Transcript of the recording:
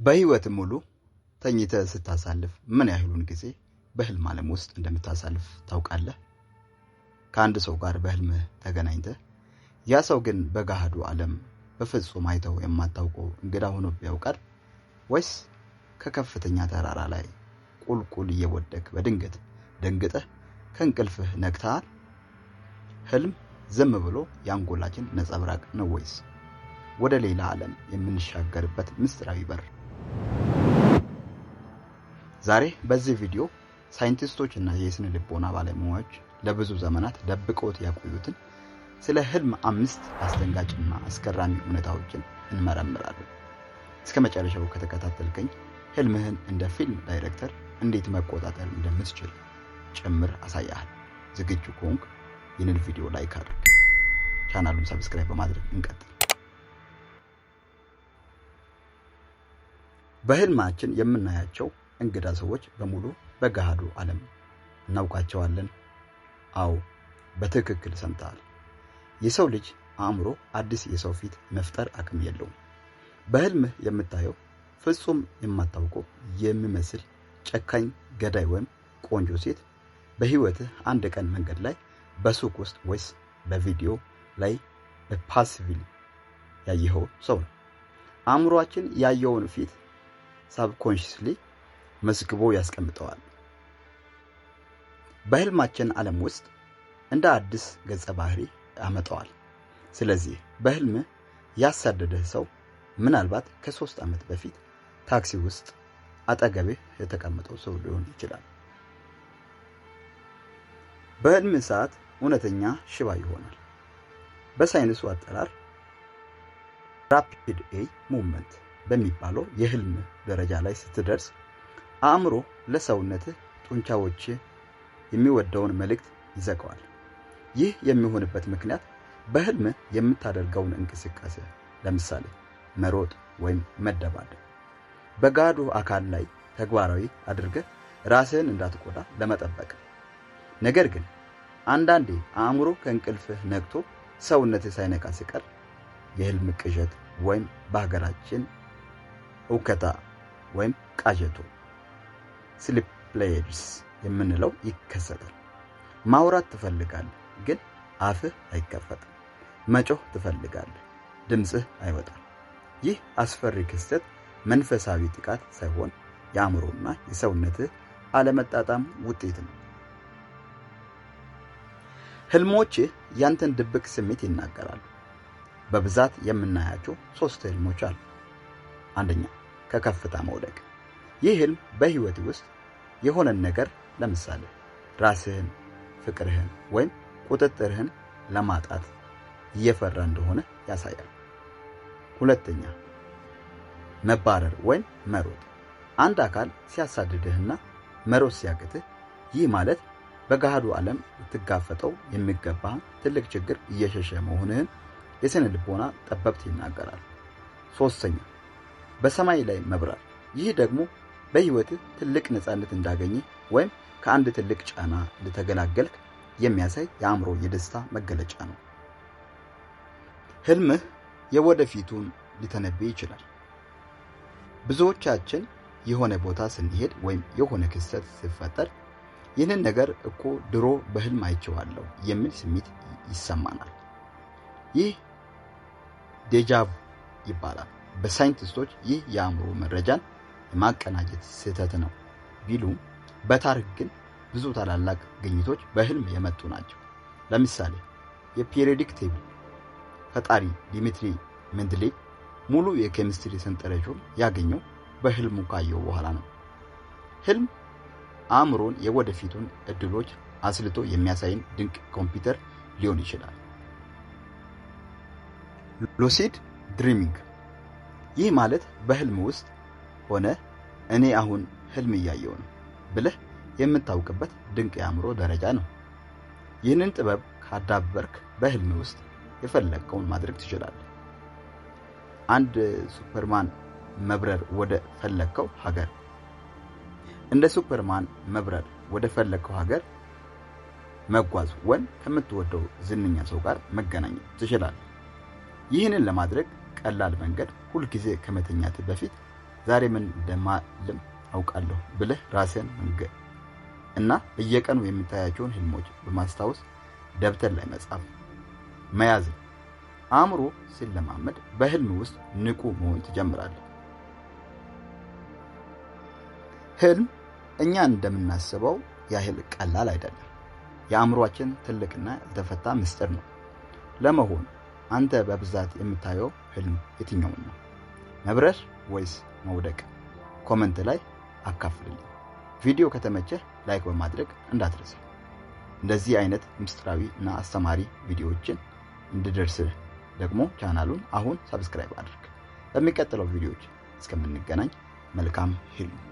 በህይወት ሙሉ ተኝተህ ስታሳልፍ ምን ያህሉን ጊዜ በህልም ዓለም ውስጥ እንደምታሳልፍ ታውቃለህ? ከአንድ ሰው ጋር በህልምህ ተገናኝተህ ያ ሰው ግን በገሃዱ ዓለም በፍጹም አይተው የማታውቀው እንግዳ ሆኖብህ ያውቃል? ወይስ ከከፍተኛ ተራራ ላይ ቁልቁል እየወደክ በድንገት ደንግጠህ ከእንቅልፍህ ነቅተሃል? ህልም ዝም ብሎ የአንጎላችን ነጸብራቅ ነው ወይስ ወደ ሌላ ዓለም የምንሻገርበት ምስጢራዊ በር? ዛሬ በዚህ ቪዲዮ ሳይንቲስቶች እና የስነ ልቦና ባለሙያዎች ለብዙ ዘመናት ደብቀውት ያቆዩትን ስለ ህልም 5 አስደንጋጭና አስገራሚ እውነታዎችን እንመረምራለን። እስከ መጨረሻው ከተከታተልከኝ ህልምህን እንደ ፊልም ዳይሬክተር እንዴት መቆጣጠር እንደምትችል ጭምር አሳያለሁ። ዝግጁ ከሆንክ ይህንን ቪዲዮ like አድርግ፣ ቻናሉን subscribe በማድረግ እንቀጥል። በህልማችን የምናያቸው እንግዳ ሰዎች በሙሉ በገሃዱ ዓለም እናውቃቸዋለን? አዎ፣ በትክክል ሰምተሃል። የሰው ልጅ አእምሮ አዲስ የሰው ፊት መፍጠር አቅም የለውም። በህልምህ የምታየው ፍጹም የማታውቀው የሚመስል ጨካኝ ገዳይ ወይም ቆንጆ ሴት በህይወትህ አንድ ቀን መንገድ ላይ፣ በሱቅ ውስጥ ወይስ በቪዲዮ ላይ በፓሲቪል ያየኸው ሰው ነው። አእምሮአችን ያየውን ፊት subconsciously መዝግቦ ያስቀምጠዋል። በህልማችን ዓለም ውስጥ እንደ አዲስ ገጸ ባህሪ ያመጣዋል። ስለዚህ በህልም ያሳደደህ ሰው ምናልባት ከ3 ዓመት በፊት ታክሲ ውስጥ አጠገብህ የተቀመጠው ሰው ሊሆን ይችላል። በህልም ሰዓት እውነተኛ ሽባ ይሆናል። በሳይንሱ አጠራር rapid eye movement በሚባለው የህልም ደረጃ ላይ ስትደርስ አእምሮ ለሰውነትህ ጡንቻዎች የሚወደውን መልእክት ይዘጋዋል። ይህ የሚሆንበት ምክንያት በህልም የምታደርገውን እንቅስቃሴ ለምሳሌ መሮጥ ወይም መደባደብ በጋዱ አካል ላይ ተግባራዊ አድርገህ ራስህን እንዳትጎዳ ለመጠበቅ። ነገር ግን አንዳንዴ አእምሮ ከእንቅልፍህ ነቅቶ ሰውነትህ ሳይነቃ ሲቀር የህልም ቅዠት ወይም በሀገራችን እውከታ ወይም ቃዠቶ sleep paralysis የምንለው ይከሰታል። ማውራት ትፈልጋለህ፣ ግን አፍህ አይከፈትም። መጮህ ትፈልጋለህ፣ ድምፅህ አይወጣም። ይህ አስፈሪ ክስተት መንፈሳዊ ጥቃት ሳይሆን የአእምሮና የሰውነትህ አለመጣጣም ውጤት ነው። ህልሞችህ ያንተን ድብቅ ስሜት ይናገራሉ። በብዛት የምናያቸው 3 ህልሞች አሉ። አንደኛ፣ ከከፍታ መውደቅ። ይህ ህልም በህይወት ውስጥ የሆነን ነገር ለምሳሌ ራስህን፣ ፍቅርህን ወይም ቁጥጥርህን ለማጣት እየፈራ እንደሆነ ያሳያል። ሁለተኛ፣ መባረር ወይም መሮጥ። አንድ አካል ሲያሳድድህና መሮጥ ሲያቅትህ ይህ ማለት በገሃዱ ዓለም ልትጋፈጠው የሚገባ ትልቅ ችግር እየሸሸ መሆንህን የስነ ልቦና ጠበብት ይናገራሉ። ሶስተኛ፣ በሰማይ ላይ መብረር። ይህ ደግሞ በህይወትህ ትልቅ ነፃነት እንዳገኘ ወይም ከአንድ ትልቅ ጫና እንደተገላገልክ የሚያሳይ የአእምሮ የደስታ መገለጫ ነው። ህልምህ የወደፊቱን ሊተነብይ ይችላል። ብዙዎቻችን የሆነ ቦታ ስንሄድ ወይም የሆነ ክስተት ሲፈጠር ይህንን ነገር እኮ ድሮ በህልም አይቼዋለሁ የሚል ስሜት ይሰማናል። ይህ déjà vu ይባላል። በሳይንቲስቶች ይህ የአእምሮ መረጃን የማቀናጀት ስህተት ነው ቢሉም በታሪክ ግን ብዙ ታላላቅ ግኝቶች በህልም የመጡ ናቸው። ለምሳሌ የ periodic table ፈጣሪ ዲሚትሪ ሜንድሌቭ ሙሉ የኬሚስትሪ ሰንጠረዡን ያገኘው በህልሙ ካየው በኋላ ነው። ህልም አእምሮን የወደፊቱን እድሎች አስልቶ የሚያሳይን ድንቅ ኮምፒውተር ሊሆን ይችላል። Lucid dreaming። ይህ ማለት በህልም ውስጥ ሆነ እኔ አሁን ህልም እያየሁ ነው ብለህ የምታውቅበት ድንቅ የአእምሮ ደረጃ ነው። ይህንን ጥበብ ካዳበርክ በህልም ውስጥ የፈለግከውን ማድረግ ትችላለህ። አንድ ሱፐርማን መብረር ወደ ፈለግከው ሀገር እንደ ሱፐርማን መብረር ወደ ፈለግከው ሀገር መጓዝ ወይም ከምትወደው ዝነኛ ሰው ጋር መገናኘት ትችላለህ። ይህንን ለማድረግ ቀላል መንገድ ሁልጊዜ ከመተኛት በፊት ዛሬ ምን እንደማልም አውቃለሁ ብለህ ራስህን መንገር እና በየቀኑ የምታያቸውን ህልሞች በማስታወስ ደብተር ላይ መጻፍ መያዝ። አእምሮ ሲለማመድ በህልም ውስጥ ንቁ መሆን ትጀምራለህ። ህልም እኛ እንደምናስበው ያህል ቀላል አይደለም። የአእምሮአችን ትልቅና ያልተፈታ ምስጢር ነው። ለመሆኑ አንተ በብዛት የምታየው ህልም የትኛውን ነው? መብረር ወይስ መውደቅ? Comment ላይ አካፍልልኝ። ቪዲዮ ከተመቸህ like በማድረግ እንዳትረሳ። እንደዚህ አይነት ምስጢራዊ እና አስተማሪ ቪዲዮዎችን እንዲደርስህ ደግሞ ቻናሉን አሁን subscribe አድርግ። በሚቀጥለው ቪዲዮዎች እስከምንገናኝ መልካም ህልም።